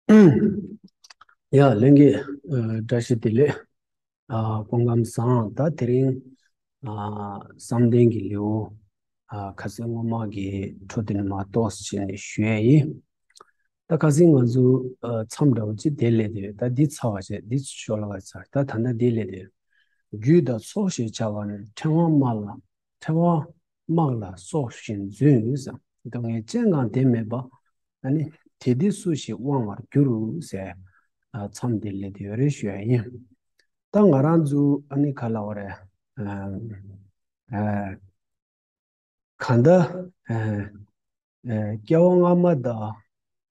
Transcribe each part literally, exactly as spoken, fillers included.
ཡ་ལྷན་རྒྱས། ཨ་བཀྲ་ཤིས་བདེ་ལེགས། ཨ་སྐུ་ཁམས་བཟང་། ད་དེ་རིང་ཨ་བསམ་གཏན་གྱི་ལེའུ་ཨ་ཁ་སང་སྔོན་མ་གི་འཕྲོ་དེ་ནས་མར་ཏོག་ཙམ་བྱས་ནས་ཞུ་ཡ་ཡིན། ད་ཁ་སང་ང་ཚོ་ཨ་མཚམས་འདྲ་བོ་ཅིག་དེ་སླེབས་བསྡད་ཡོད། ད་འདི་ཚར་བ་བྱས། འདི་ཤོ་ལོ་ཀ་ཚར། ད་ད་ལྟ་འདི་སླེབས་བསྡད་ཡོད། རྒྱུད་དང་ཚོགས་ཞེས་བྱ་བ་ནི། ཕྲེང་བ་དམར་ལ་ཕྲེང་བ་དམར་ལ་སོགས་བཞིན་རྫུན་ཟེར། སྡུག་བསྔལ་ཅན་གང་དེ་མེད་པ། ཨ་ནི་དེ་དེ་སུ་ཞིག་དབང་བར་འགྱུར་ཟེར། ཨ་མཚམས་དེ་སླེབས་བསྡད་ཡོད་རེད་ཞུ་ཡ་ཡིན། ད་ང་རང་ཚོ་ཨ་ནི་ག་ལབ་དགོས་རེད། ཨ་ཨ་གང་ལྟར་ཨ་ཨ་སྐྱེ་བ་སྔ་མ་དང་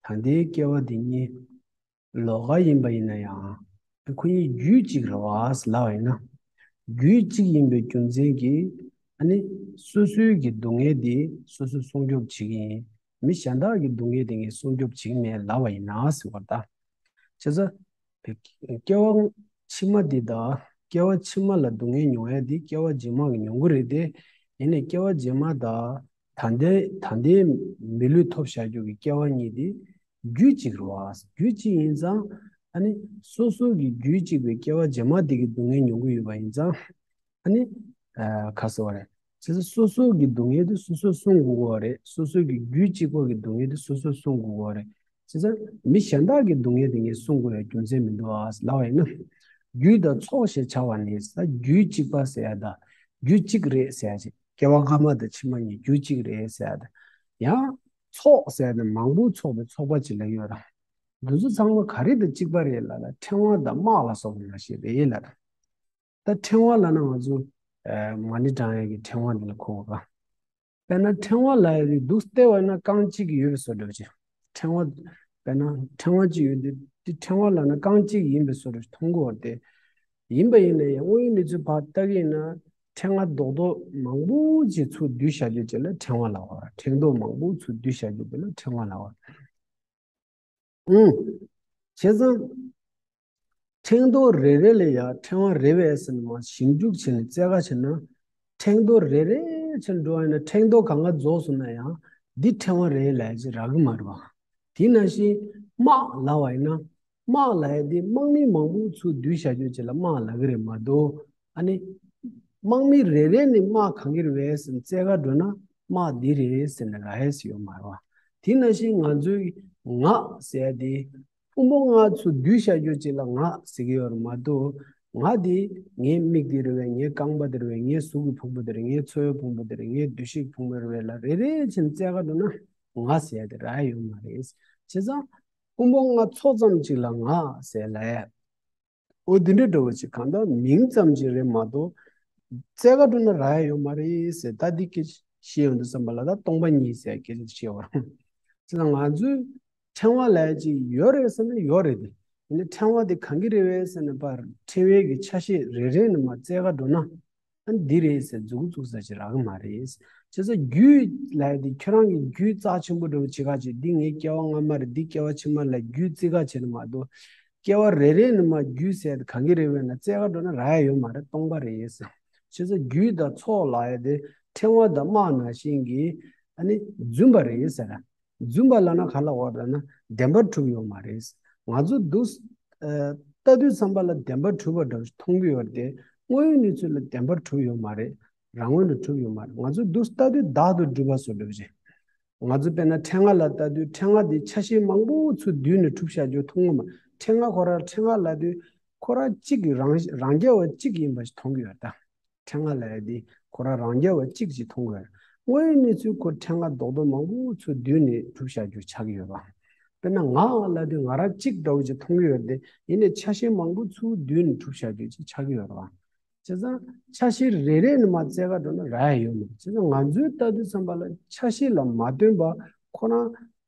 ད་ལྟའི་སྐྱེ་བ་འདི་གཉིས་ལོགས་ཀ་ཡིན་པ་ཡིན་ན་ཡང་། ཁོ་གཉིས་རྒྱུད་གཅིག་རེད་པ་ཟེར་ལབ་པ་ཡིན་ན། རྒྱུད་གཅིག་ཡིན་པའི་རྒྱུ་མཚན་གྱིས་ཨ་ནི་སོ་སོའི་གི་སྡུག་བསྔལ་འདི་སོ་སོས་སྲུང་སྐྱོབ་བྱེད་ཀྱི་ཡིན། མི་གཞན་དག་གི་སྡུག་བསྔལ་དེ་ངས་སྲུང་སྐྱོབ་བྱེད་ཀྱི་མེད་ལབ་པ་ཡིན་ན་ཟེར་བ་ད། བྱས་ཙང་སྐྱེ་བ་ཕྱི་མ་འདི་དང་། སྐྱེ་བ་ཕྱི་མ་ལ་སྡུག་བསྔལ་མྱོང་ཡ་འདི་སྐྱེ་བ་རྗེས་མ་གི་མྱོང་གི་རེད་དེ། ཡིན་ནའི་སྐྱེ་བ་རྗེས་མ་དང་ད་ལྟའི་ད་ལྟའི་མི་ལུས་ཐོབ་བཞག་རྒྱུ་གི་སྐྱེ་བ་གཉིས་དེ་རྒྱུད་གཅིག་རེད་པ། རྒྱུད་གཅིག་ཡིན་ཙང་། ཨ་ནི་སོ་སོ་གི་རྒྱུད་གཅིག་པའི་སྐྱེ་བ་རྗེས་མ་དེ་གི་སྡུག་བསྔལ་མྱོང་གི་ཡོད་པ་ཡིན་ཙང་། ཨ་ནི་ཨ་ག་ཟེར་བ་རེད། བྱས་ཙང་སོ་སོ་གི་སྡུག་བསྔལ་དེ་སོ་སོས་སྲུང་དགོས་པ་རེད། སོ་སོ་གི་རྒྱུད་གཅིག་པ་གི་སྡུག་བསྔལ་དེ་སོ་སོས་སྲུང་དགོས་པ་རེད། བྱས་ཙང་མི་གཞན་དག་གི་སྡུག་བསྔལ་དེ་ངས་སྲུང་དགོས་ཡ་རྒྱུ་མཚན་མི་འདུག་ཨ་ལབ་པ་ཡིན་ན། རྒྱུད་དང་ཚོགས་ཞེས་བྱ་བ་ནི་ཟེར། རྒྱུད་གཅིག་པ་ཟེར་ཡ་དང་། རྒྱུད་གཅིག་རེད་ཟེར་ཡ་ཅིག་སྐྱེ་བ་སྔ་མ་དང་ཕྱི་མ་གཉིས་རྒྱུད་གཅིག་རེད་ཟེར་ཡ་དང་། ཡང་ཚོགས་ཟེར་ཡ་དེ་མང་པོ་ཚོགས་པའི་ཚོགས་པ་ཅིག་ལ་ཡོད་ར། འདི་ཚོ་ཚང་མ་ག་རེ་དང་གཅིག་པ་རེད་ལབ་ན། ཕྲེང་བ་དང་དམག་ལ་སོགས་པ་ནང་བཞིན་རེད་ལབ་ར། ད་ཕྲེང་བ་ལབ་ན་ང་ཚོ་ཨ་མ་ཎི་བགྲང་ཡས་ཀྱི་ཕྲེང་བ་འདི་ལ་གོ་དགོས་པ། དཔེར་ན་ཕྲེང་བ་ལབ་ཡས་དེ་འདུག་སེ་བལྟས་པ་ན་རྐང་གཅིག་ཡོད་པའི་བཟོ་འདྲ་ཅིག་ཕྲེང་བ། དཔེར་ན་ཕྲེང་བ་གཅིག་ཡོད་དུས་དེ་ཕྲེང་བ་ལབ་ན་རྐང་གཅིག་ཡིན་པའི་བཟོ་འདྲ་མཐོང་གི་ཡོད་རེད་དེ། ཡིན་པ་ཡིན་ན་ཡང་དངོས་ཡོད་གནས་ཚུལ་ཕར་ལྟ་གི་ཡིན་ན། ཕྲེང་བ་རྡོག་རྡོག་མང་པོ་ཅིག་ཚུར་བསྡུས་བཞག་རྒྱུ་ཅིག་ལ་ཕྲེང་བ་ལབ་པ། ཕྲེང་རྡོག་མང་པོ་ཚུར་བསྡུས་བཞག་རྒྱུ་དེ་ལ་ཕྲེང་བ་ལབ་པ། ཨང་། བྱས་ཙང་། ཕྲེང་རྡོག་རེ་རེ་ལ་ཡང་ཕྲེང་བ་རེད་པས་ཟེར་ནས་མར་ཞིབ་འཇུག་བྱས་ནས་བཙལ་ག་བྱས་ན། ཕྲེང་རྡོག་རེ་རེ་བྱས་འགྲོ་བ་ཡིན་ན་ཕྲེང་རྡོག་གང་ག་རྫོགས་སོང་ན་ཡང་འདི་ཕྲེང་བ་རེད་ལབ་ཡ་ཅིག་རག་གི་མ་རེད་པ། དེ་ནང་བཞིན་དམག་ལབ་པ་ཡིན་ན། དམག་ལབ་ཡ་དེ་དམག་མི་མང་པོ་ཚུར་བསྡུས་བཞག་རྒྱུ་ཅིག་ལ་དམག་ལབ་ཀྱི་རེད་མ་གཏོགས། ཨ་ནི། དམག་མི་རེ་རེ་ནས་དམག་གང་གི་རེད་པས་ཟེར་ནས་བཙལ་ག་འགྲོ་ན་དམག་འདི་རེད་ཟེར་ནས་རག་ཡས་ཡོད་མ་རེད་པ། དེ་ནང་བཞིན་ང་ཚོའི་ངག་ཟེར་ཡ་དེ། ཕུང་པོ་ལྔ་ཚུར་བསྡུས་བཞག་རྒྱུ་ཅིག་ལ་ངག་ཟེར་གྱི་ཡོད་རེད་མ་གཏོགས། ངག་དེ་ངའི་མིག་དེ་རེད་པས། ངའི་རྐང་པ་དེ་རེད་པས། ངའི་གཟུགས་ཀྱི་ཕུང་པོ་དེ་རེད། ངའི་ཚོར་བའི་ཕུང་པོ་དེ་རེད། ངའི་འདུ་ཤེས་ཀྱི་ཕུང་པོ་རེད་པས་ལབ་རེ་རེ་བྱས་ནས་བཙལ་ག་འགྲོ་ན་ངག་ཟེར་ཡ་དེ་རག་ཡ་ཡོད་མ་རེད། བྱས་ཙང་། ཕུང་པོ་ལྔ་ཚོགས་ཙམ་ཅིག་ལ་ངག་ཟེར་ལབ་ཡ། འོ་འདི་འདྲ་འདྲ་བོ་ཅིག་གང་ལྟར་མིང་ཙམ་ཅིག་རེད་མ་གཏོགས། བཙལ་ག་འགྲོ་ན་རག་ཡ་ཡོད་མ་རེད་ཟེར། ད་འདི་སྐད་བཤད་ཡོང་དུས་ཙམ་པ་ལ་ད་སྟོང་པ་ཉིད་ཟེར་སྐད་ཆ་བཤད་པ་རེད། དེ་ལ་ང་ཚོས་ཕྲེང་བ་ལབ་ཡ་ཅིག་ཡོད་རེད་ཟེར་ན་ཡོད་རེད་དེ། ཡིན་ནའི་ཕྲེང་བ་དེ་གང་གི་རེད་པས་ཟེར་ན་པར་ཕྲེང་བའི་གི་ཆ་ཤས་རེ་རེ་ནས་མར་བཙལ་ག་འགྲོ་ན། ཨ་འདི་རེད་ཟེར་མཛུབ་གུ་བཙུགས་ས་ཅིག་རག་གི་མ་རེད། བྱས་ཙང་རྒྱུད་ལབ་ཡ་དེ་ཁྱོད་རང་གི་རྒྱུད་རྩ་ཆེན་པོ་འདྲ་བོ་བྱེད་ག་བྱེད། འདི་ངའི་སྐྱེ་བ་སྔ་མ་རེད། འདི་སྐྱེ་བ་ཕྱི་མ་ལ་རྒྱུད་བརྩི་ག་བྱེད་ནི་མ་གཏོགས། སྐྱེ་བ་རེ་རེ་ནས་མར་རྒྱུད་ཟེར་ཡ་དེ་གང་གི་རེད་པས་ན་བཙལ་ག་འགྲོ་ན་རག་ཡ་ཡོད་མ་རེད། སྟོང་པ་རེད་ཟེར། བྱས་ཙང་རྒྱུད་དང་ཚོགས་ལབ་ཡ་དེ་ཕྲེང་བ་དང་དམག་ནང་བཞིན་གྱི་ཨ་ནི་རྫུན་པ་རེད་ཟེར། རྫུན་པ་ལབ་ན་ག་ལབ་དགོས་རེད་ན་བདེན་པར་གྲུབ་ཡོད་མ་རེད། ང་ཚོ་འདུག་ཨ་ལྟ་དུས་ཙམ་པ་ལ་བདེན་པར་གྲུབ་པ་འདྲ་བོ་ཞིག་མཐོང་གི་ཡོད་རེད་དེ། དངོས་ཡོད་གནས་ཚུལ་ལ་བདེན་པར་གྲུབ་ཡོད་མ་རེད། རང་ངོས་ནས་གྲུབ་ཡོད་མ་རེད། ང་ཚོ་འདུག་ལྟ་དུས་བདག་ཏུ་གྲུབ་པ་བཟོ་འདྲ་བོ་ཞིག་ང་ཚོ་དཔེར་ན་ཕྲེང་བ་ལ་ལྟ་དུས་ཕྲེང་བ་འདི་ཆ་ཤས་མང་པོ་ཚུར་བསྡུས་ནས་གྲུབ་བཞག་རྒྱུ་མཐོང་གི་མ། ཕྲེང་བ་ཁོ་རང་ཕྲེང་བ་ལབ་དུས་ཁོ་རང་གཅིག་གི་རང་རང་རྐྱ་བ་གཅིག་ཡིན་པ་ཞིག་མཐོང་གི་ཡོད་ད། ཕྲེང་བ་ལབ་ཡ་འདི་ཁོ་རང་རང་རྐྱ་བ་གཅིག་ཅིག་མཐོང་གི་ཡོད། དངོས་ཡོད་གནས་ཚུལ་ཁོ་ཕྲེང་བ་རྡོག་རྡོག་མང་པོ་ཚུར་བསྡུས་ནས་གྲུབ་བཞག་རྒྱུ་ཆགས་ཀྱི་ཡོད་པ། དཔེར་ན་ངག་ལབ་དུས་ང་རང་གཅིག་འདྲ་བོ་ཅིག་མཐོང་གི་ཡོད་དེ། ཡིན་ནའི་ཆ་ཤས་མང་པོ་ཚུར་བསྡུས་ནས་གྲུབ་བཞག་རྒྱུ་ཅིག་ཆགས་ཀྱི་ཡོད་རེད་པ། བྱས་ཙང་ཆ་ཤས་རེ་རེ་ནས་མར་བཙལ་ག་འགྲོ་ན་རག་ཡ་ཡོད་མ་རེད། བྱས་ཙང་ང་ཚོའི་ལྟ་དུས་ཙམ་པ་ལ་ཆ་ཤས་ལ་མ་བརྟེན་པ་ཁོ་རང་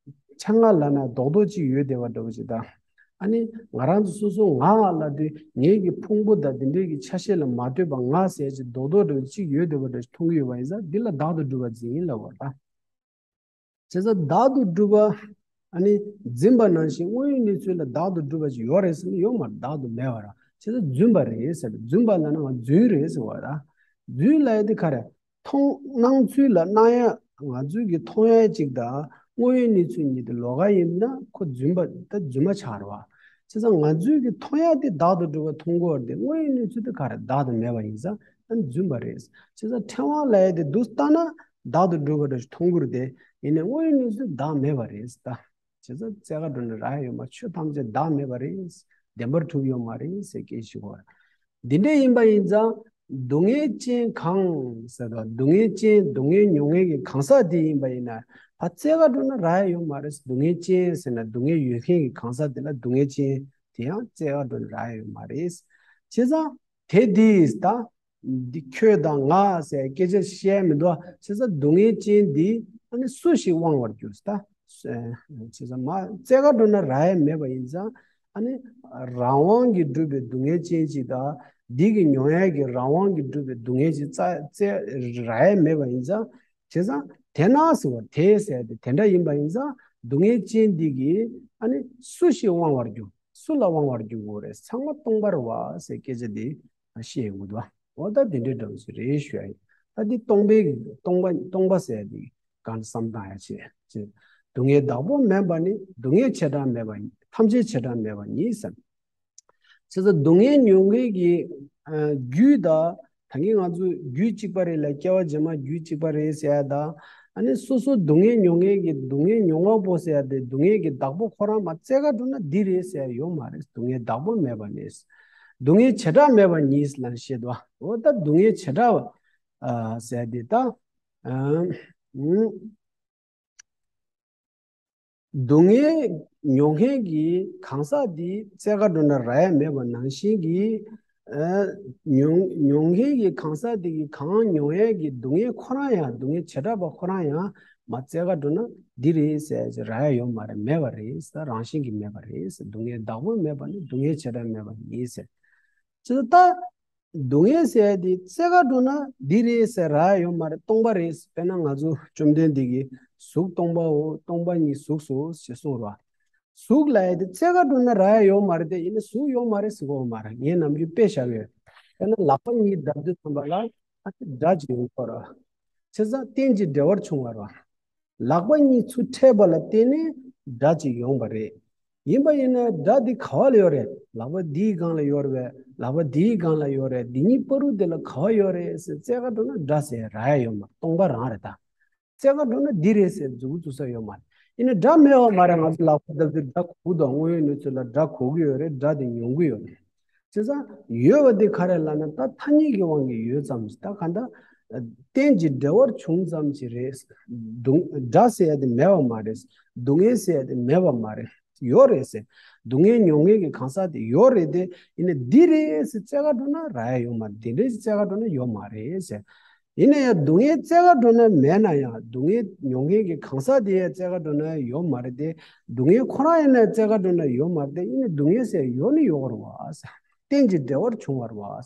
ཕྲེང་བ་ལབ་ན་རྡོག་རྡོག་ཅིག་ཡོད་བསྡད་པ་འདྲ་བོ་ཅིག་དང་། ཨ་ནི་ང་རང་ཚོ་སོ་སོ་ངག་ལབ་དུས་ངེད་ཀྱི་ཕུང་པོ་དང་འདི་འདྲའི་གི་ཆ་ཤས་ལ་མ་ལྟོས་པ་ངག་ཟེར་ཅིག་རྡོག་རྡོག་འདྲ་བོ་ཅིག་ཡོད་བསྡད་པ་འདྲ་ཞིག་མཐོང་གི་ཡོད་པ་ཡིན་ཙང་འདི་ལ་བདག་ཏུ་གྲུབ་པ་འཛིན་ཡིན་ལབ་པ་རེད། བྱས་ཙང་བདག་ཏུ་གྲུབ་པ་ཨ་ནི་འཛིན་པ་ནང་བཞིན་དངོས་ཡོད་གནས་ཚུལ་ལ་བདག་ཏུ་གྲུབ་པ་ཅིག་ཡོད་རེད་ཟེར་ན་ཡོད་མ་རེད། བདག་ཏུ་མེད་པ་རེད། བྱས་ཙང་རྫུན་པ་རེད་ཟེར། རྫུན་པ་ལབ་ན་ང་རྫུན་རེད་ཟེར་བ་རེད། རྫུན་ལབ་ཡ་དེ་ག་རེ། མཐོང་སྣང་ཚུལ་ལ་སྣང་ཡ་ང་ཚོས་ཀྱི་མཐོང་ཡ་གཅིག་དང་ དངོས་ཡོད་གནས་ཚུལ་གཉིས་དེ་ལོགས་ཀ་ཡིན་ན་ཁོ་རྫུན་པ་ད་རྫུན་མ་ཆགས་རེད་བ། བྱས་ཙང་ང་ཚོས་ཀྱི་མཐོང་ཡག་དེ་བདག་ཏུ་གྲུབ་པ་མཐོང་དགོས་རེད་དེ། དངོས་ཡོད་གནས་ཚུལ་དེ་ག་རེ་བདག་ཏུ་མེད་པ་ཡིན་ཙང་ཨ་ནི་རྫུན་པ་རེད། བྱས་ཙང་ཕྲེང་བ་ལབ་ཡག་དེ་འདུག་ལྟ་ན་བདག་ཏུ་གྲུབ་པ་འདྲ་ཞིག་མཐོང་གི་རེད་དེ། ཡིན་ནའི་དངོས་ཡོད་གནས་ཚུལ་བདག་མེད་པ་རེད་ད། བྱས་ཙང་རྩེ་ག་འགྲོ་ན་རག་ཡ་ཡོད་མ་རེད། ཆོས་ཐམས་ཅད་བདག་མེད་པ་རེད། བདེན་པར་གྲུབ་ཡོད་མ་རེད་ཟེར་སྐད་ཞིག་གོ། འདི་འདྲ་ཡིན་པ་ཡིན་ཙང་སྡུག་བསྔལ་ཅན་གང་ཟེར་དང་སྡུག་བསྔལ་ཅན་སྡུག་བསྔལ་མྱོང་མཁན་གྱི་གང་ཟག་དེ་ཡིན་པ་ཡིན་ན་ཕར་རྩེ་ག་འགྲོ་ན་རག་ཡ་ཡོད་མ་རེད། སྡུག་བསྔལ་ཅན་ཟེར་ན་སྡུག་བསྔལ་ཡོད་མཁན་གྱི་གང་ཟག་དེ་ལ་སྡུག་བསྔལ་ཅན་དེ་ཡང་རྩེ་ག་འགྲོ་ན་རག་ཡ་ཡོད་མ་རེད། བྱས་ཙང་དེ་དེས་ད། འདི་ཁྱོད་དང་ང་ཟེར་སྐད་ཆ་བཤད་མི་འདུག་བ། བྱས་ཙང་སྡུག་བསྔལ་ཅན་འདི་ཨ་ནི་སུ་ཞིག་དབང་བར་འགྱུར་ད། བྱས་ཙང་མ་རྩེ་ག་འགྲོ་ན་རག་ཡ་མེད་པ་ཡིན་ཙང་ཨ་ནི་རང་དབང་གིས་གྲུབ་པའི་སྡུག་བསྔལ་ཅན་ཅིག་དང་འདི་གི་མྱོང་ཡ་གི་རང་དབང་གིས་གྲུབ་པའི་སྡུག་བསྔལ་ཅིག་རྩ་རྩེ་རག་ཡ་མེད་པ་ཡིན་ཙང་། བྱས་ཙང་དེས་ན་ཟེར་བ་དེ་ཟེར་ཏེ་དེ་འདྲ་ཡིན་པ་ཡིན་ཙང་སྡུག་བསྔལ་ཅན་འདི་གིས་ཨ་ནི་སུ་ཞིག་དབང་བར་འགྱུར། སུ་ལ་དབང་བར་འགྱུར་དགོས་རེད། ཚང་མ་སྟོང་པ་རེད་བ་ཟེར་སྐད་ཆ་འདི་བཤད་ཡོང་གི་འདུག་བ། འོ་ད་དེ་འདྲའི་འདྲ་བོ་ཞིག་རེད་ཞུ་ཡ་ཡིན། ད་འདི་སྟོང་པའི་སྟོང་པ་སྟོང་པ་ཟེར་ཡ་འདི་གང་བསམ་བཏང་ཡ་བྱེད་ཅེས། སྡུག་བསྔལ་བདག་པོ་མེད་པ་ནི། སྡུག་བསྔལ་བྱེ་བྲག་མེད་པ་ཉིད། ཐམས་ཅད་བྱེ་བྲག་མེད་པ་ཉིད་ཟེར། བྱས་ཙང་སྡུག་བསྔལ་མྱོང་མཁན་གྱི་ཨ་རྒྱུད་དང་། ད་གིན་ང་ཚོ་རྒྱུད་གཅིག་པ་རེད་ལ་སྐྱེ་བ་རྗེས་མ་རྒྱུད་གཅིག་པ་རེད་ཟེར་ཡ་དང་། ཨ་ནི་སོ་སོ་སྡུག་བསྔལ་མྱོང་མཁན་གྱི་སྡུག་བསྔལ་མྱོང་བ་པོ་ཟེར་ཡ་དེ་སྡུག་བསྔལ་གྱི་བདག་པོ་ཁོ་རང་མར་རྩེ་ག་འགྲོ་ན་འདི་རེད་ཟེར་ཡ་ཡོད་མ་རེད། སྡུག་བསྔལ་བདག་པོ་མེད་པ་ནི། སྡུག་བསྔལ་བྱེ་བྲག་མེད་པ་ཉིད་ལ་བཤད་དོ། འོ་ད་སྡུག་བསྔལ་བྱེ་བྲག་པ་ཨ་ཟེར་ཡ་དེ་ད། ཨ་ཨུམ། སྡུག་བསྔལ་མྱོང་མཁན་གྱི་གང་ཟག་འདི་རྩེ་ག་འགྲོ་ན་རག་ཡ་མེད་པ་ནང་བཞིན་གྱི། ཨ་མྱོང་མྱོང་མཁན་གྱི་གང་ཟག་འདི་གིས་གང་མྱོང་ཡས་ཀྱི་སྡུག་བསྔལ་ཁོ་རང་ཡང་སྡུག་བསྔལ་བྱེ་བྲག་པ་ཁོ་རང་ཡང་མར་རྩེ་ག་འགྲོ་ན་འདི་རེད་ཟེར་ཅིག་རག་ཡ་ཡོད་མ་རེད། མེད་པ་རེད་ཟེར། རང་བཞིན་གྱིས་མེད་པ་རེད་ཟེར། སྡུག་བསྔལ་བདག་པོ་མེད་པ་ནི་སྡུག་བསྔལ་བྱེ་བྲག་མེད་པ་ཡིན་ཟེར། ཅི་ད། སྡུག་བསྔལ་ཟེར་ཡ་དེ་རྩེ་ག་འགྲོ་ན་འདི་རེད་ཟེར་རག་ཡ་ཡོད་མ་རེད། སྟོང་པ་རེད། དཔེར་ན་ང་ཚོ་བཅོམ་ལྡན་འདས་ཀྱིས་གཟུགས་སྟོང་པའོ། སྟོང་པ་ཉིད་གཟུགས་སོ་ཞེས་གསུངས་རོ། གཟུགས་ལབ་ཡ་དེ་རྩེ་ག་འགྲོ་ན་རག་ཡ་ཡོད་མ་རེད་དེ། ཡིན་ན་གཟུགས་ཡོད་མ་རེད་ཟེར་གོ་མ་རེད། ངས་ནམ་རྒྱུན་དཔེ་བཞག་ཡོད། དཔེར་ན་ལག་པ་གཉིས་བརྡབ་དུས་ཙམ་པ་ལ་ཨ་ཙི་སྒྲ་ཅིག་ཡོང་གི་རེད། བྱས་ཙང་རྟེན་ཅིང་འབྲེལ་བར་འབྱུང་བ་རེད། ལག་པ་གཉིས་ཚུར་འཕྲད་པ་ལ་བརྟེན་ནས་སྒྲ་ཅིག་ཡོང་བ་རེད། ཡིན་པ་ཡིན་ན་སྒྲ་འདི་ག་བ་ལ་ཡོད་རེད། ལག་པ་འདིའི་སྒང་ལ་ཡོད་རེད་པས། ལག་པ་འདིའི་སྒང་ལ་ཡོད་རེད། འདི་གཉིས་བར་དུ་དེ་ལ་ག་བ་ཡོད་རེད་ཟེར་རྩེ་ག་འགྲོ་ན་སྒྲ་ཟེར་རག་ཡ་ཡོད་མ་རེད། སྟོང་པ་རང་རེད་ད། རྩེ་ག་འགྲོ་ན་འདི་རེད་ཟེར་མཛུབ་གུ་བཙུགས་ས་ཡོད་མ་རེད། ཡིན་ན་སྒྲ་མེད་པ་མ་རེད། ང་ཚོ་ལག་པ་བརྡབ་དུས་སྒྲ་གོ་གི་འདུག་དངོས་ཡོད་གནས་ཚུལ་ལ་སྒྲ་གོ་གི་ཡོད་རེད། སྒྲ་དེ་མྱོང་གི་ཡོད་རེད། བྱས་ཙང་ཡོད་པ་དེ་ག་རེ་ལབ་ན་ད་ཐ་སྙད་ཀྱི་དབང་གིས་ཡོད་ཙམ་ཞིག་ད་ག་འདྲ། རྟེན་ཅིང་འབྲེལ་བར་བྱུང་ཙམ་ཞིག་རེད། སྡུག་སྒྲ་ཟེར་ཡ་དེ་མེད་པ་མ་རེད། སྡུག་བསྔལ་ཟེར་ཡ་དེ་མེད་པ་མ་རེད། ཡོད་རེད་ཟེར། སྡུག་བསྔལ་མྱོང་མཁན་གྱི་གང་ཟག་དེ་ཡོད་རེད་དེ། ཡིན་ན་འདི་རེད་ཟེར་རྩེ་ག་འགྲོ་ན་རག་ཡ་ཡོད་མ་རེད། འདི་འདྲ་ཟེར་རྩེ་ག་འགྲོ་ན་ཡོད་མ་རེད་ཟེར། ཡིན་ན་ཡང་སྡུག་བསྔལ་རྩེ་ག་འགྲོ་ན་མེད་ན་ཡང་སྡུག་བསྔལ་མྱོང་མཁན་གྱི་གང་ཟག་དེ་ཡང་རྩེ་ག་འགྲོ་ན་ཡོད་མ་རེད་དེ། སྡུག་བསྔལ་ཁོ་རང་ཡིན་ན་རྩེ་ག་འགྲོ་ན་ཡོད་མ་རེད་དེ། ཡིན་ན་སྡུག་བསྔལ་ཟེར་ཡོད་ནི་ཡོད་རེད་བ། རྟེན་ཅིང་འབྲེལ་བར་འབྱུང་བ་རེད་བ།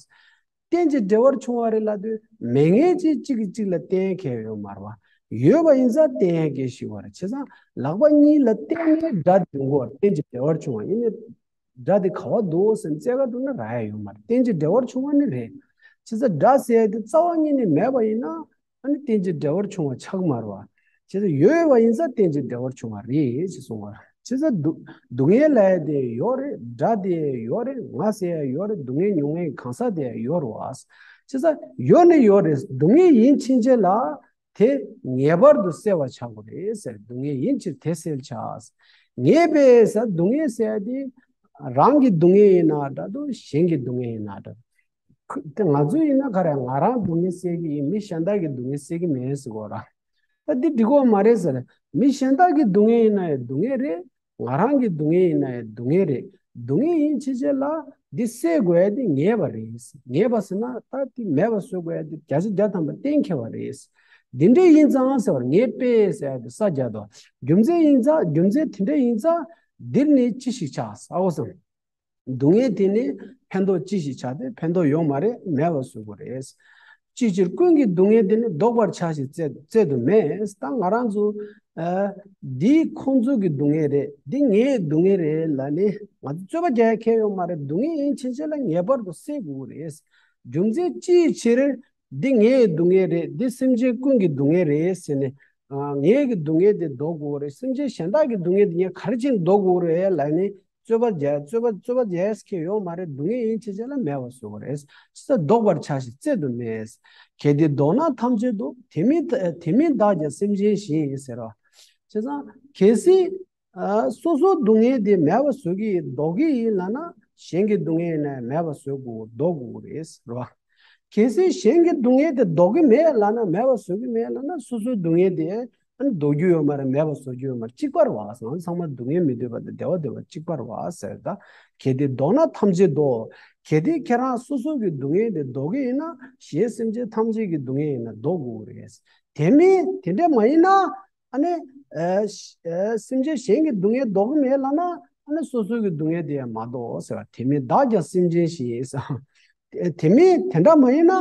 རྟེན་ཅིང་འབྲེལ་བར་འབྱུང་བ་རེད་ལབ་དུས་མེད་མཁན་ཅིག་གཅིག་གིས་གཅིག་ལ་བརྟེན་མཁན་ཡོད་མ་རེད་བ། ཡོད་པ་ཡིན་ཙང་བརྟེན་མཁན་ཞིག་ཡོད་རེད། བྱས་ཙང་ལག་པ་གཉིས་ལ་བརྟེན་ནས་སྒྲ་འབྱུང་གི་ཡོད་རེད། རྟེན་ཅིང་འབྲེལ་བར་འབྱུང་བ་ཡིན་ན། སྒྲ་དེ་ག་བ་འདུག་ཟེར་ནས་རྩེ་ག་འགྲོ་ན་རག་ཡ་ཡོད་མ་རེད། རྟེན་ཅིང་འབྲེལ་བར་འབྱུང་བ་ནི་རེད། བྱས་ཙང་སྒྲ་ཟེར་ཡ་དེ་རྩ་བ་ཉིད་ནས་མེད་པ་ཡིན་ན་ཨ་ནི་རྟེན་ཅིང་འབྲེལ་བར་འབྱུང་བ་ཆགས་མ་རེད་བ། བྱས་ཙང་ཡོད་པ་ཡིན་ཙང་རྟེན་ཅིང་འབྲེལ་བར་འབྱུང་བ་རེད་ཅེས་གསུངས་པ། བྱས་ཙང་སྡུག་སྡུག་བསྔལ་ལབ་ཡ་དེ་ཡོད་རེད། སྒྲ་དེ་ཡོད་རེད། ང་ཟེར་ཡ་ཡོད་རེད། སྡུག་བསྔལ་མྱོང་མཁན་གང་ཟག་དེ་ཡོད་རེད་བ། བྱས་ཙང་ཡོད་ནི་ཡོད་རེད། སྡུག་བསྔལ་ཡིན་ཕྱིན་ཆད་ལ། དེ་ངེས་པར་དུ་སེལ་བར་བྱ་དགོས་རེད་ཟེར། སྡུག་བསྔལ་ཡིན་ཕྱིར་དེ་སེལ་བྱ། ངེས་པས་ཟེར། སྡུག་བསྔལ་ཟེར་ཡ་དེ་རང་གི་སྡུག་བསྔལ་ཡིན་ན་འདྲ་འདུག་གཞན་གྱི་སྡུག་བསྔལ་ཡིན་ན་འདྲ་འདུག་དེ་ང་ཚོ་ཡིན་ན་ག་རེ་ང་རང་སྡུག་བསྔལ་སེལ་གྱི་ཡིན། མི་གཞན་དག་གི་སྡུག་བསྔལ་སེལ་གྱི་མེད་ཟེར་གོ་ར། ད་འདི་འགྲིག་གོ་མ་རེད་ཟེར། མི་གཞན་དག་གི་སྡུག་བསྔལ་ཡིན་ན་ཡང་སྡུག་བསྔལ་རེད། ང་རང་གི་སྡུག་བསྔལ་ཡིན་ན་ཡང་སྡུག་བསྔལ་རེད། སྡུག་བསྔལ་ཡིན་ཕྱིན་ཆད་ལ་འདི་སེལ་དགོས་ཡ་དེ་ངེས་པ་རེད། ངེས་པ་ཟེར་ན་ད་དེ་མེད་པ་བཟོ་དགོས་ཡ་དེ་བརྒྱ་ཆ་བརྒྱ་ཐམ་པ་གཏན་འཁེལ་བ་རེད། འདི་འདྲ་ཡིན་ཙང་ཟེར་བར་ངེས་པས་ཟེར་ཡ་དེ་ས་རྒྱ་དོ། རྒྱུ་མཚན་ཡིན་ཙང་རྒྱུ་མཚན་དེ་འདྲ་ཡིན་ཙང་འདིར་ནི་ཅི་ཞིག་བྱ་ཟེར་བ་སང་། སྡུག་བསྔལ་དེ་ནི་ཕན་ཐོགས་ཅི་ཞིག་བྱ་སྟེ་ཕན་ཐོགས་ཡོད་མ་རེད། མེད་པ་བཟོ་དགོས་རེད། ཅིའི་ཕྱིར་ཀུན་གྱི་སྡུག་བསྔལ་དེ་ནི་བཟློག་པར་བྱ་ཞིང་བཙལ་བཙལ་དུ་མེད། ད་ང་རང་ཚོ་ཨ་འདི་ཁོང་ཚོ་གི་སྡུག་བསྔལ་རེད། འདི་ངའི་སྡུག་བསྔལ་རེད་ལབ་ནས་ང་ཚོ་རྩོད་པ་རྒྱག་ཡ་གང་ཡང་ཡོད་མ་རེད། སྡུག་བསྔལ་ཡིན་ཕྱིན་ཆད་ལ་ངེས་པར་དུ་སེལ་དགོས་རེད། རྒྱུ་མཚན་ཅིའི་ཕྱིར་འདི་ངའི་སྡུག་བསྔལ་རེད། འདི་སེམས་ཅན་ཀུན་གྱི་སྡུག་བསྔལ་རེད་ཟེར་ནས་ ཨ། ངའི་གི་སྡུག་བསྔལ་དེ་ལྡོག་དགོས་རེད། སེམས་ཅན་གཞན་དག་གི་སྡུག་བསྔལ་དེ་ངས་ག་རེ་བྱས་ནས་ལྡོག་དགོས་རེད་ལབ་ནས་རྩོད་པ་རྒྱག་རྩོད་པ་རྩོད་པ་རྒྱག་ཡས་ཁེ་ཡོད་མ་རེད། སྡུག་བསྔལ་ཡིན་ཕྱིན་ཆད་ལ་མེད་པ་བཟོ་དགོས་རེད། ཅི་ལྟར་ལྡོག་པར་བྱ་ཞིང་བཙལ་དུ་མེད། གལ་ཏེ་ལྡོག་ན་ཐམས་ཅད་ལྡོག་དེ་མིན་དེ་མིན་བདག་ཀྱང་སེམས་ཅན་བཞིན་ཟེར་བ། བྱས་ཙང་གལ་སྲིད། ཨ། སོ་སོའི་སྡུག་བསྔལ་དེ་མེད་པ་བཟོ་གི་ཡིན་ལྡོག་གི་ཡིན་ལབ་ན་གཞན་གྱི་སྡུག་བསྔལ་ཡིན་ན་མེད་པ་བཟོ་དགོས་ལྡོག་དགོས་རེད་ཟེར་བ། གལ་སྲིད་གཞན་གྱི་སྡུག་བསྔལ་དེ་ལྡོག་གི་མེད་ལབ་ན་མེད་པ་བཟོ་གི་མེད་ལབ་ན་སོ་སོའི་སྡུག་བསྔལ་དེ་ཨ་ནི་ལྡོག་རྒྱུ་ཡོད་མ་རེད། མེད་པ་བཟོ་རྒྱུ་ཡོད་མ་རེད། གཅིག་པ་རེད་བ། ང་ཚོ་ཚང་མ་སྡུག་བསྔལ་མི་འདོད་པ་དང་བདེ་བ་འདོད་པ་གཅིག་པ་རེད་བ་ཟེར། ད་གལ་ཏེ་ལྡོག་ན་ཐམས་ཅད་ལྡོག་གལ་ཏེ་ཁྱེད་རང་སོ་སོ་གི་སྡུག་བསྔལ་དེ་ལྡོག་གི་ཡིན་ན་གཞན་སེམས་ཅན་ཐམས་ཅད་ཀྱི་སྡུག་བསྔལ་ཡིན་ན་ལྡོག་དགོས་རེད། དེ་མིན་དེ་འདྲ་མ་ཡིན་ན། ཨ་ནི། ཨ་ཤ་ཨ་སེམས་ཅན་གཞན་གྱི་སྡུག་བསྔལ་ལྡོག་གི་མེད་ལབ་ན་ཨ་ནི་སོ་སོ་གི་སྡུག་བསྔལ་དེ་ཡང་མ་ལྡོག་ཟེར་བ། དེ་མིན་བདག་ཀྱང་སེམས་ཅན་བཞིན་ཟེར། དེ་མིན་དེ་འདྲ་མ་ཡིན་ན་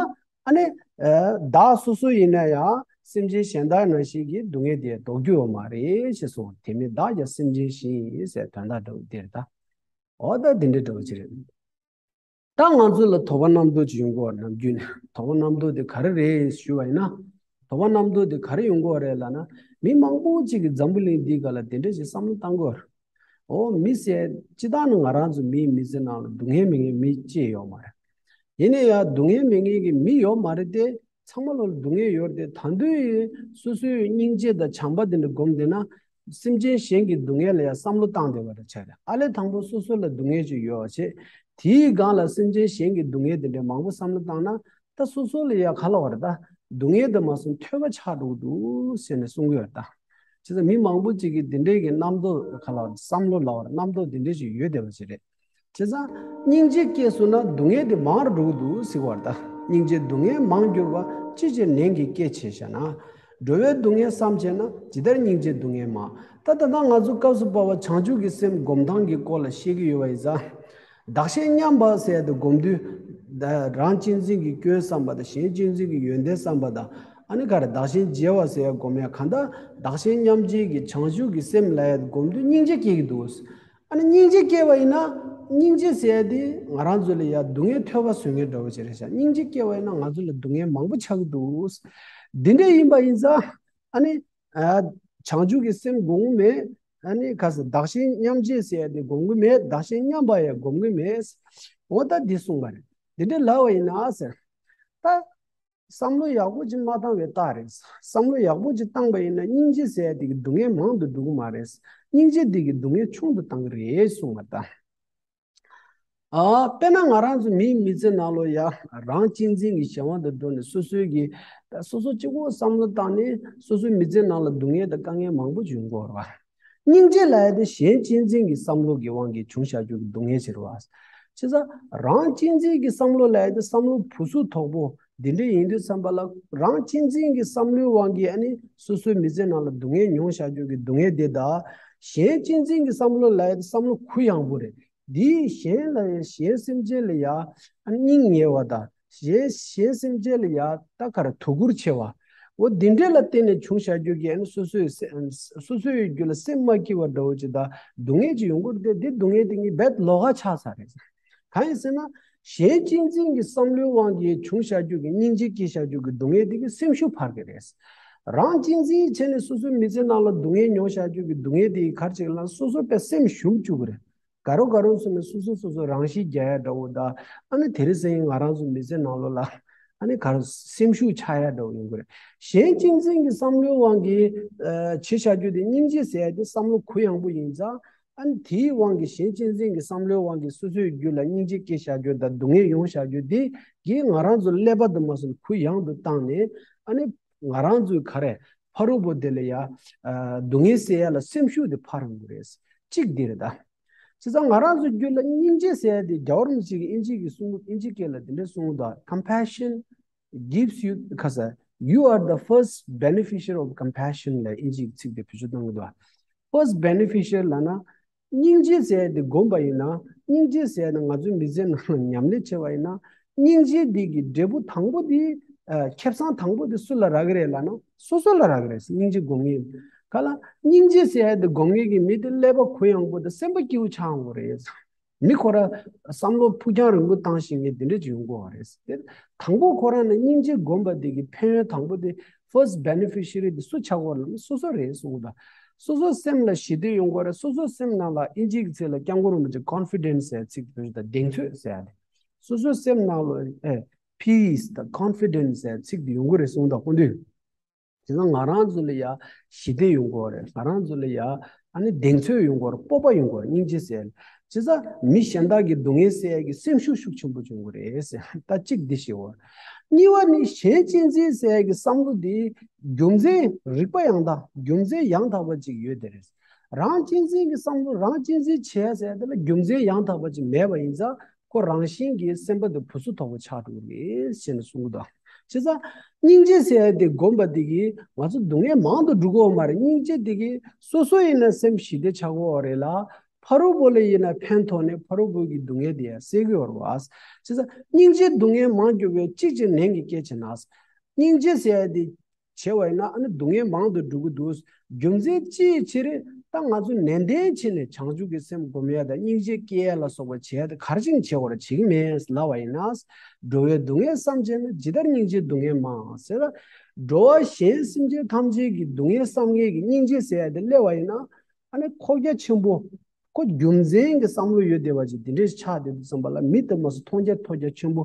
ཨ་ནི། ཨ་བདག་སོ་སོ་ཡིན་ན་ཡང་སེམས་ཅན་གཞན་དག་ནང་བཞིན་གྱི་སྡུག་བསྔལ་དེ་ཡང་ལྡོག་རྒྱུ་ཡོད་མ་རེད་ཅེས་གསུངས། དེ་མིན་བདག་ཀྱང་སེམས་ཅན་བཞིན་ཟེར་དོན་དག་འདྲ་བོ་དེ་རེད་ད། འོ་ད་དེ་འདྲ་འདྲ་བོ་ཅིག་རེད། ད་ང་ཚོ་ལ་དོགས་པ་རྣམ་རྟོག་ཅིག་ཡོང་གི་ཡོད་རེད། ནམ་རྒྱུན་ནས་དོགས་པ་རྣམ་རྟོག་དེ་ག་རེ་རེད་ཞུས་པ་ཡིན་ན། དོགས་པ་རྣམ་རྟོག་དེ་ག་རེ་ཡོང་གི་ཡོད་རེད་ལབ་ན། མི་མང་པོ་ཅིག་གིས་འཛམ་བུ་གླིང་འདིའི་སྒང་ལ་དེ་འདྲ་ཞིག་བསམ་བློ་བཏང་གི་ཡོད་རེད། འོ་མི་ཟེར་སྤྱིར་བཏང་ནི་ང་རང་ཚོ་མིའི་མི་ཚེ་ནང་ལ་སྡུག་བསྔལ་མེད་མཁན་མི་གཅིག་ཡོད་མ་རེད། ཡིན་ན་ཡང་སྡུག་བསྔལ་མེད་མཁན་གྱི་མི་ཡོད་མ་རེད་དེ། ཚང་མ་ལོ་ལ་སྡུག་བསྔལ་ཡོད་རེད་དེ། ད་དུང་སོ་སོའི་སྙིང་རྗེ་དང་བྱམས་པ་དེ་འདྲ་སྒོམ་བསྡད་ན། སེམས་ཅན་གཞན་གྱི་སྡུག་བསྔལ་ལ་ཡང་བསམ་བློ་བཏང་བསྡད་པ་འདྲ་ཆགས་རེད། ཨ་ལས་དང་པོ་སོ་སོ་ལ་སྡུག་བསྔལ་ཅིག་ཡོད་པ་བྱས། དེའི་སྒང་ལ་སེམས་ཅན་གཞན་གྱི་སྡུག་བསྔལ་དེ་འདྲ་མང་པོ་བསམ་བློ་བཏང་ན། ད་སོ་སོ་ལ་ཡང་ག་ལབ་དགོས་རེད་ད། སྡུག་བསྔལ་དེ་མ་སོང་ཐོས་པ་ཆགས་འགྲོ་གི་འདུག་ཟེར་ནས་གསུང་གི་ཡོད་རེད་ད། བྱས་ཙང་མི་མང་པོ་ཅིག་གིས་དེ་འདྲའི་གི་རྣམ་རྟོག་ག་ལབ་བསམ་བློ་ལབ་དགོས་རེད། རྣམ་རྟོག་དེ་འདྲ་ཞིག་ཡོད་བསྡད་པ་ཅིག་རེད། བྱས་ཙང་སྙིང་རྗེ་སྐྱེས་སོང་ན་སྡུག་བསྔལ་དེ་མང་རུ་འགྲོ་གི་འདུག་ཟེར་བ་རེད་ད། སྙིང་རྗེ་སྡུག་བསྔལ་མང་གྱུར་པ། ཅི་ཕྱིར་ནན་གྱིས་སྐྱེད་བྱེད་བྱ་ན། འགྲོ་བའི་སྡུག་བསྔལ་བསམ་བྱས་ན། ཇི་ལྟར་སྙིང་རྗེའི་སྡུག་བསྔལ་མང་། ད་ད་ལྟ་ང་ཚོ་སྐབས་སུ་བབ་པ་བྱང་ཆུབ་ཀྱི་སེམས་སྒོམ་སྟངས་ཀྱི་སྐོར་ལ་བཤད་ཀྱི་ཡོད་པ་ཡིན་ཙང་། བདག་གཞན་མཉམ་པ་ཟེར་ཡ་དེ་སྒོམ་དུས། ད་རང་གཅེས་འཛིན་གྱི་སྐྱོན་བསམ་པ་དང་། གཞན་གཅེས་འཛིན་གྱི་ཡོན་ཏན་བསམ་པ་དང་། ཨ་ནི་ག་རེ་བདག་གཞན་བརྗེ་བ་ཟེར་ཡ་སྒོམ་ཡ། གང་ལྟར་བདག་གཞན་མཉམ་བརྗེ་གི་བྱང་ཆུབ་ཀྱི་སེམས་ལབ་ཡ་དེ་སྒོམ་དུས་སྙིང་རྗེ་སྐྱེ་གི་འདུག་ཨ་ནི་སྙིང་རྗེ་སྐྱེས་པ་ཡིན་ན། སྙིང་རྗེ་ཟེར་ཡ་དེ་ང་རང་ཚོ་ལ་ཡ་སྡུག་བསྔལ་ཐོས་པ་བཟོ་མཁན་འདྲ་བོ་ཅིག་རེད་ཤག་སྙིང་རྗེ་སྐྱེས་པ་ཡིན་ན་ང་ཚོ་ལ་སྡུག་བསྔལ་མང་པོ་ཆགས་ཀྱི་འདུག་འདི་འདྲ་ཡིན་པ་ཡིན་ཙང་། ཨ་ནི། ཨ། བྱང་ཆུབ་ཀྱི་སེམས་སྒོམ་གྱི་མེད། ཨ་ནི་ག་ཟེར། བདག་གཞན་མཉམ་བརྗེ་ཟེར་ཡ་དེ་སྒོམ་གྱི་མེད། བདག་གཞན་མཉམ་པ་ཡང་སྒོམ་གྱི་མེད། འོ་ད་འདི་གསུངས་པ་རེད། འདི་འདྲ་ལབ་པ་ཡིན་ན་ཟེར། ད། བསམ་བློ་ཡག་པོ་ཅིག་མ་བཏང་བའི་རྟགས་རེད། བསམ་བློ་ཡག་པོ་ཅིག་བཏང་པ་ཡིན་ན་སྙིང་རྗེ་ཟེར་ཡ་དེ་གི་སྡུག་བསྔལ་མང་དུ་འགྲོ་གི་མ་རེད། སྙིང་རྗེ་དེ་གི་སྡུག་བསྔལ་ཆུང་དུ་བཏང་གི་རེད་གསུངས་པ་དང་། ཨ། དཔེར་ན་ང་རང་ཚོ་མིའི་མི་ཚེ་ནང་ལོ་ཡ་རང་གཅེས་འཛིན་གྱི་གཞན་དབང་དུ་འགྲོ་ནས་སོ་སོའི་གི། ད་སོ་སོ་གཅིག་པོ་བསམ་བློ་བཏང་ནས་སོ་སོའི་མི་ཚེ་ནང་ལ་སྡུག་བསྔལ་དང་དཀའ་ངལ་མང་པོ་ཅིག་ཡོང་གི་ཡོད་རེད་བ། སྙིང་རྗེ་ལབ་ཡ་དེ་གཞན་གཅེས་འཛིན་གྱི་བསམ་བློ་གི་དབང་གིས་བྱུང་བཞག་རྒྱུ་གི་སྡུག་བསྔལ་ཅིག་རེད་བ། བྱས་ཙང་རང་གཅེས་འཛིན་གྱི་བསམ་བློ་ལབ་ཡ་དེ་བསམ་བློ་ཕུན་སུམ་ཚོགས་པོ་འདི་འདྲ་ཡིན་དུས་ཙམ་པ་ལ། རང་གཅེས་འཛིན་གྱི་བསམ་བློའི་དབང་གིས་ཨ་ནི་སོ་སོའི་མི་ཚེ་ནང་ལ་སྡུག་བསྔལ་མྱོང་བཞག་རྒྱུ་གི་སྡུག་བསྔལ་དེ་དང་། གཞན་གཅེས་འཛིན་གྱི་བསམ་བློ་ལབ་ཡ་དེ་བསམ་བློ་གུ་ཡངས་པོ་རེད། འདིས་གཞན་ལ་ཡ། གཞན་སེམས་ཅན་ལ་ཡ་ཨ་ནི་སྙིང་ཉེ་བ་དང་། གཞན་གཞན་སེམས་ཅན་ལ་ཡ་ད་ག་རེ་དོ་ཁུར་ཆེ་བ། འོ་འདི་འདྲ་ལ་བརྟེན་ནས་བྱུང་བཞག་རྒྱུ་གི་ཨ་ནི་སོ་སོའི་སེ་སོ་སོའི་རྒྱུད་ལ་སེམས་མ་སྐྱིད་པ་འདྲ་བོ་ཅིག་དང་སྡུག་བསྔལ་ཅིག་ཡོང་གི་རེད་དེ། འདི་སྡུག་བསྔལ་དེ་ངས་རྦད་ལོགས་ཀ་ཆགས་ཚར་རེད། གང་ཡིན་ཟེར་ན། གཞན་གཅེས་འཛིན་གྱི་བསམ་བློའི་དབང་གིས་བྱུང་བཞག་རྒྱུ་གི་སྙིང་རྗེ་སྐྱེས་བཞག་རྒྱུ་གི་སྡུག་བསྔལ་དེ་གིས་སེམས་ཤུགས་འཕར་གི་རེད། རང་གཅེས་འཛིན་བྱས་ནས་སོ་སོའི་མི་ཚེ་ནང་ལ་སྡུག་བསྔལ་མྱོང་བཞག་རྒྱུ་གི་སྡུག་བསྔལ་དེ་གིས་ག་རེ་བྱེད་ཀྱི་ལབ་ན། སོ་སོ་དཔེ་སེམས་ཞུམ་བཅུག་གི་རེད། ག་རེ་ག་རེ་ཟེར་ན། སོ་སོ་སོ་སོ་རང་ཤི་རྒྱག་ཡ་འདྲ་བོ་དང་། ཨ་ནི་དེ་རིང་སང་ཉིན་ང་རང་ཚོ་མི་ཚེ་ནང་ལོགས་ལ་ཨ་ནི་ག་རེ་སེམས་ཤུགས་ཆག་ཡ་འདྲ་བོ་ཡོང་གི་རེད། གཞན་གཅེས་འཛིན་གྱི་བསམ་བློའི་དབང་གིས་ཨ་བྱས་བཞག་རྒྱུ་དེ། སྙིང་རྗེ་ཟེར་ཡ་དེ་བསམ་བློ་གུ་ཡངས་པོ་ཡིན་ཙང་། ཨ་ནི་དེའི་དབང་གིས། གཞན་གཅེས་འཛིན་གྱི་བསམ་བློའི་དབང་གིས་སོ་སོའི་རྒྱུད་ལ་སྙིང་རྗེ་སྐྱེས་བཞག་རྒྱུ་དང་སྡུག་བསྔལ་ཡོང་བཞག་རྒྱུ་དེ་གིས་ང་རང་ཚོ་ཀླད་པ་དུ་མ་སོང་གུ་ཡངས་དུ་བཏང་ནས། ཨ་ནི་ང་རང་ཚོའི་ག་རེ་ཕ་རོལ་པོ་དེ་ལ་ཡ་ཨ་སྡུག་བསྔལ་སེལ་ཡ་ལ་སེམས་ཤུགས་དེ་འཕར་ཡོང་གི་རེད། གཅིག་འདི་རེད་ད། བྱས་ཙང་ང་རང་ཚོའི་རྒྱུད་ལ་སྙིང་རྗེ་ཟེར་ཡ་དེ། རྒྱལ་བ་རིན་པོ་ཆེ་གིས་དབྱིན་ཇི་གི་གསུང་། དབྱིན་ཇི་སྐད་ལ་འདི་འདྲ་གསུངས་འདུག Compassion gives you, ག་ས། You are the first beneficiary of compassion ལབ་དབྱིན་ཇིའི་ཚིག་དེ་བེད་སྤྱོད་གཏོང་གི་འདུག First beneficiary ལབ་ན། སྙིང་རྗེ་ཟེར་ཡ་དེ་བསྒོམས་པ་ཡིན་ན། སྙིང་རྗེ་ཟེར་ཡ་དེ་ང་ཚོའི་མི་ཚེ་ནང་ལ་ཉམས་ལེན་བྱས་པ་ཡིན་ན། སྙིང་རྗེ་འདི་གི་འབྲས་བུ་དང་པོ་དེ། ཨ་ཁེ་བཟང་དང་པོ་དེ་སུ་ལ་རག་གི་རེད་ལབ་ན། སོ་སོ་ལ་རག་གི་རེད། སྙིང་རྗེ་སྒོམ་མཁན། ག་ལ། སྙིང་རྗེ་ཟེར་ཡ་དེ་སྒོམ་མཁན་གྱི་མི་དེ་ཀླད་པ་གུ་ཡངས་པོ་དང་སེམས་པ་སྐྱིད་པོ་ཆགས་ཡོང་གི་རེད། མི་ཁོ་རང་བསམ་བློ་ཕུགས་རྒྱང་རིང་པོ་བཏང་ཤེས་མཁན་དེ་འདྲ་ཅིག་ཡོང་གི་ཡོད་རེད། དེ་དང་པོ་ཁོ་རང་ནས་སྙིང་རྗེ་སྒོམ་པ་དེ་གི་ཕན་ཡོན་དང་པོ་དེ། first beneficiary དེ་སུ་ཆགས་ཀྱི་ཡོད་རེད་ལབ་ན་སོ་སོ་རེད་གསུངས་གི་འདུག་སོ་སོ་སེམས་ལ་ཞི་བདེ་ཡོང་གི་ཡོད་རེད། སོ་སོ་སེམས་ནང་ལ་ཨིན་ཇི་གི་ཚིག་ལ་སྐྱབས་མགོན་རིན་པོ་ཆེ་confidence ཟེར་ཚིག་བོད་ལ་གདེང་ཚོད་ཟེར་ཡ་དེ། སོ་སོ་སེམས་ནང་ལ་ཨེ་peace དང་confidence ཟེར་ཚིག་དེ་ཡོང་གི་རེད་གསུངས་གི་འདུག་སྐུ་མདུན། དེ་ན་ང་རང་ཚོ་ལ་ཡ་ཞི་བདེ་ཡོང་གི་ཡོད་རེད། ང་རང་ཚོ་ལ་ཡ་ཨ་ནི་གདེང་ཚོད་ཡོང་གི་ཡོད་རེད། སྤོབས་པ་ཡོང་གི་ཡོད་རེད། སྙིང་རྗེ་ཟེར། བྱས་ཙང་མི་གཞན་དག་གི་སྡུག་བསྔལ་སེལ་ཡ་གི་སེམས་ཤུགས་ཤུགས་ཆེན་པོ་བྱུང་གི་རེད་ཟེར། ད་གཅིག་འདི་ཞིག་ཡོད་རེད། གཉིས་པ་ནི་གཞན་གཅེས་འཛིན་ཟེར་ཡ་གི་བསམ་བློ་འདི་རྒྱུ་མཚན་རིགས་པ་ཡང་དག་རྒྱུ་མཚན་ཡང་དག་པ་ཅིག་ཡོད་དེ་རེད། རང་གཅེས་འཛིན་གྱི་བསམ་བློ་རང་གཅེས་འཛིན་བྱས་ཟེར་ཡ་དེ་ལ་རྒྱུ་མཚན་ཡང་དག་པ་ཅིག་མེད་པ་ཡིན་ཙང་། ཁོ་རང་བཞིན་གྱིས་སེམས་པ་དེ་ཕུན་སུམ་ཚོགས་པ་ཆགས་འགྲོ་གི་རེད་ཞེས་ནས་གསུང་གི་འདུག་བྱས་ཙང་སྙིང་རྗེ་ཟེར་ཡ་དེ་སྒོམ་པ་དེ་གིས་ང་ཚོ་སྡུག་བསྔལ་མང་དུ་འགྲོ་གི་ཡོད་མ་རེད། སྙིང་རྗེ་དེ་གིས་སོ་སོ་ཡིན་ན་སེམས་ཞི་བདེ་ཆགས་ཀྱི་ཡོད་རེད་ལ། ཕ་རོལ་པོ་ལ་ཡིན་ན་ཕན་ཐོགས་ནས་ཕ་རོལ་པོ་གི་སྡུག་བསྔལ་དེ་ཡང་སེལ་གྱི་ཡོད་རེད་བ། བྱས་ཙང་སྙིང་རྗེ་སྡུག་བསྔལ་མང་རྒྱུ་བས་གཅིག་ཅིག་ནན་གྱིས་བསྐྱེད་བྱས་ན། སྙིང་རྗེ་ཟེར་ཡ་དེ་བྱས་པ་ཡིན་ན་ཨ་ནི་སྡུག་བསྔལ་མང་དུ་འགྲོ་གི་འདུག་རྒྱུ་མཚན་ཅིའི་ཕྱིར་ད་ང་ཚོ་ནན་ཏན་བྱས་ནས་བྱང་ཆུབ་ཀྱི་སེམས་སྒོམ་ཡ་དང་སྙིང་རྗེ་སྐྱེ་ཡ་ལ་སོགས་པ་བྱས་ཏེ་ག་རེ་བྱས་ནས་བྱེད་དགོས་རེད། བྱེད་ཀྱི་མེད་ལབ་པ་ཡིན་ན། འགྲོ་བའི་སྡུག་བསྔལ་བསམ་བྱས་ན་ཇི་ལྟར་སྙིང་རྗེའི་སྡུག་བསྔལ་མང་ཟེར། འགྲོ་བ་གཞན་སེམས་ཅན་ཐམས་ཅད་ཀྱི་སྡུག་བསྔལ་བསམ་མཁན་གྱི་སྙིང་རྗེ་ཟེར་ཡ་དེ་སླེབས་པ་ཡིན་ན། ཨ་ནི་ཁོག་རྒྱ་ཆེན་པོ། ཁོ་རྒྱུ་མཚན་གྱི་བསམ་བློ་ཡོད་བསྡད་པ་ཅིག་དེ་འདྲས་ཆགས་བསྡད་དུས་ཙམ་པ་ལ་མི་དེ་མ་སུ་མཐོང་རྒྱ་མཐོ་རྒྱ་ཆེན་པོ།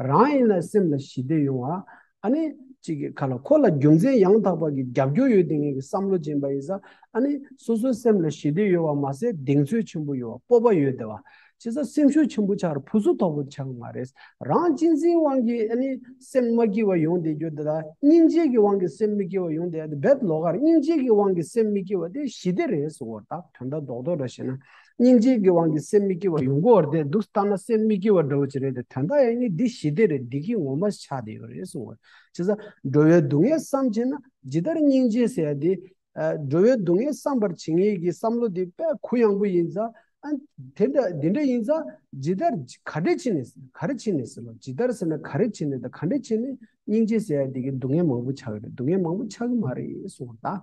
རང་ཡིན་ན་སེམས་ལ་ཞི་བདེ་ཡོང་བ། ཨ་ནི་གཅིག་གི་ཁ་ལ་ཁོ་ལ་རྒྱུ་མཚན་ཡང་དག་པ་གི་རྒྱབ་སྐྱོར་ཡོད་བསྡད་མཁན་གྱི་བསམ་བློ་ཅན་པ་ཡིན་ཙང་། ཨ་ནི་སོ་སོའི་སེམས་ལ་ཞི་བདེ་ཡོད་པ་མ་ཟད་གདེང་ཚོད་ཆེན་པོ་ཡོད་པ་སྤོབས་པ་ཡོད་བསྡད་པ། བྱས་ཙང་སེམས་ཤུགས་ཆེན་པོ་ཆགས་རེད། ཕུན་སུམ་ཚོགས་པོ་ཆགས་མ་རེད། རང་གཅེས་འཛིན་དབང་གིས་ཨ་ནི་སེམས་མ་སྐྱིད་པ་ཡོང་བསྡད་རྒྱུ་དེ་དང་སྙིང་རྗེ་གི་དབང་གིས་སེམས་མི་སྐྱིད་པ་ཡོང་བསྡད་ཡ་དེ་རྦད་ལོགས་ཀ་རེད། སྙིང་རྗེ་གི་དབང་གིས་སེམས་མི་སྐྱིད་པ་དེ་ཞི་བདེ་རེད་ཟེར་བ་ད་དོན་དག་རྡོག་རྡོག་འདྲ་བཤད་ན། སྙིང་རྗེ་གི་དབང་གིས་སེམས་མི་སྐྱིད་པ་ཡོང་གི་ཡོད་རེད་དེ་འདུག་ལྟ་ན་སེམས་མི་སྐྱིད་པ་འདྲ་བོ་ཅིག་རེད་དེ་དོན་དག་ཡང་ནི་འདི་ཞི་བདེ་རེད། བདེ་སྐྱིད་ངོ་མ་ཆགས་བསྡད་ཡོད་རེད་གསུངས་པ། བྱས་ཙང་འགྲོ་བའི་སྡུག་བསྔལ་བསམ་བྱས་ན་ཇི་ལྟར་སྙིང་རྗེ་ཟེར་ཡ་དེ། ཨ། འགྲོ་བའི་སྡུག་བསྔལ་བསམ་པར་བྱེད་མཁན་གྱི་བསམ་བློ་དེ་དཔེ་གུ་ཡངས་པོ་ཡིན་ཙང་། ཨ། དེ་འདྲ་འདི་འདྲ་ཡིན་ཙང་ཇི་ལྟར་ག་འདྲ་བྱས་ནས་ག་རེ་བྱས་ནས་ཟེར་ལོ། ཇི་ལྟར་ཟེར་ན་ག་རེ་བྱས་ནས་དང་ག་འདྲ་བྱས་ནས་སྙིང་རྗེ་ཟེར་ཡ་དེ་གི་སྡུག་བསྔལ་མང་པོ་ཆགས་ཀྱི་རེད། སྡུག་བསྔལ་མང་པོ་ཆགས་ཀྱི་མ་རེད་གསུངས་པ་ད།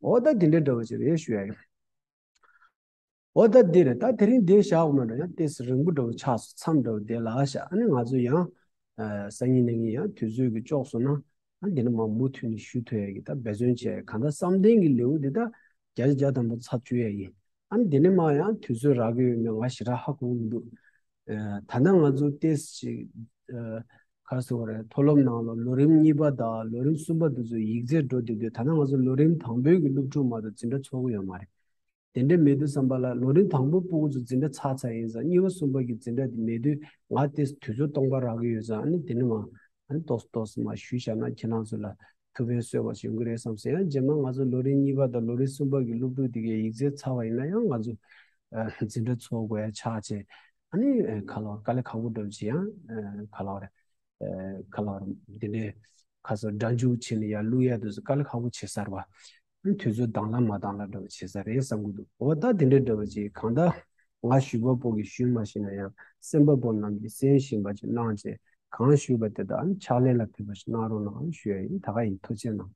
འོ་ད་འདི་འདྲ་འདྲ་བོ་ཅིག་རེད་ཞུ་ཡ་ཡིན། འོ་ད་འདི་རེད། ད་དེ་རིང་འདིར་བཞག་དགོས་མ་འགྲོ། ཡང་ཏོག་ཙམ་རིང་པོ་འདྲ་བོ་ཆགས་སོང་། མཚམས་འདྲ་བོ་འདིར་ལ་བཞག་ཨ་ནི་ང་ཚོ་ཡང་སང་ཉིན་གནངས་ཉིན་ཡང་དུས་ཚོད་ཀྱི་ལྕོགས་སོང་ན། ཨ་འདི་ནས་མར་མུ་མཐུད་ནས་ཞུ་ཐུབ་ཡ་གི་ད་འབད་བརྩོན་བྱས། གང་ལྟར་བསམ་གཏན་གྱི་ལེའུ་འདི་ད་བརྒྱ་ཆ་བརྒྱ་ཐམ་པ་ཚར་བཅུག་ཡ་ཡིན། ཨ་ནི་འདི་ནས་མར་ཡང་དུས་ཚོད་རག་གི་ཡོད་མེད་ང་ཞེ་དྲག་ཧ་གོ་གི་མི་འདུག་ཨ་ད་ལྟ་ང་ཚོ་ཏོག་ཙམ་ཅིག་ཨ་ག་རེ་ཟེར་དགོས་རེད། མཐོ་སློབ་ནང་ལ་ལོ་རིམ་གཉིས་པ་དང་ལོ་རིམ་གསུམ་པ་འདི་ཚོ་ཡིག་ཚད་འགྲོ་བསྡད་དུས། ད་ལྟ་ང་ཚོ་ལོ་རིམ་དང་པོའི་གི་སློབ་ཕྲུག་མ་གཏོགས་འཛིན་གྲྭ་ཚོགས་ཀྱི་ཡོད་མ་རེད། དེ་འདྲ་མེད་དུས་ཙམ་པ་ལ་ལོ་རིམ་དང་པོ་ཕྲུ་གུ་ཚོ་འཛིན་གྲྭ་ཚར་ཚར་ཡིན་ཙང་། གཉིས་པ་གསུམ་པ་གི་འཛིན་གྲྭ་དེ་མེད་དུས་ང་དེ་དུས་ཚོད་སྟོང་པ་རག་གི་ཡོད་ཙང་། ཨ་ནི་དེ་ནས་མར་ཨ་ནི་ཏོག་ཙམ་ཏོག་ཙམ་མར་ཞུས་བཞག་ན་ཁྱེད་རང་ཚོ་ལ་ཐུགས་ཕན་གསོས་པ་ཞིག་ཡོང་གི་རེད་བསམ་སོང་། ཡང་རྗེས་མ་ང་ཚོ་ལོ་རིམ་གཉིས་པ་དང་ལོ་རིམ་གསུམ་པ་གི་སློབ་ཕྲུག་དེ་གའི་ཡིག་ཚད་ཚར་བ་ཡིན་ན་ཡང་ང་ཚོ་ཨ་འཛིན་གྲྭ་ཚོགས་དགོས་ཡ་ཆགས་བྱས། ཨ་ནི་ཨ་དཀའ་ལས་ཁག་པོ་འདྲ་བོ་ཅིག་ཡང་ཨ་ག་ལབ་རེད། ཨ་ག་ལབ་རེད། འདི་འདྲའི་ཁ་སོ་སྒྲ་འཇུག་བྱས་ནས་ཡར་བླུག་ཡ་དེ་ཚོ་དཀའ་ལས་ཁག་པོ་བྱེད་ས་རེད་བ། དུས་ཚོད་དང་ལ་མ་དང་ལ་འདྲ་བོ་བྱེད་ས་རེད་བསམ་གྱི་འདུག་འོ་ད་དེ་འདྲའི་འདྲ་བོ་ཅིག་གང་ལྟར་ང་ཞུས་པ་པོ་གིས་ཞུས་མ་ཤེས་ན་ཡང་། གསན་པ་པོ་རྣམས་ཀྱིས་གསན་ཤེས་པ་ཅིག་གནང་བྱས། གང་ཞུས་པ་དེ་དག་ཕྱག་ལེན་ལ་ཕེབས་པ་ཞིག་གནང་རོགས་གནང་ཞུ་ཡ་ཡིན། ད་ག་ཡིན། ཐུགས་རྗེ་གནང་།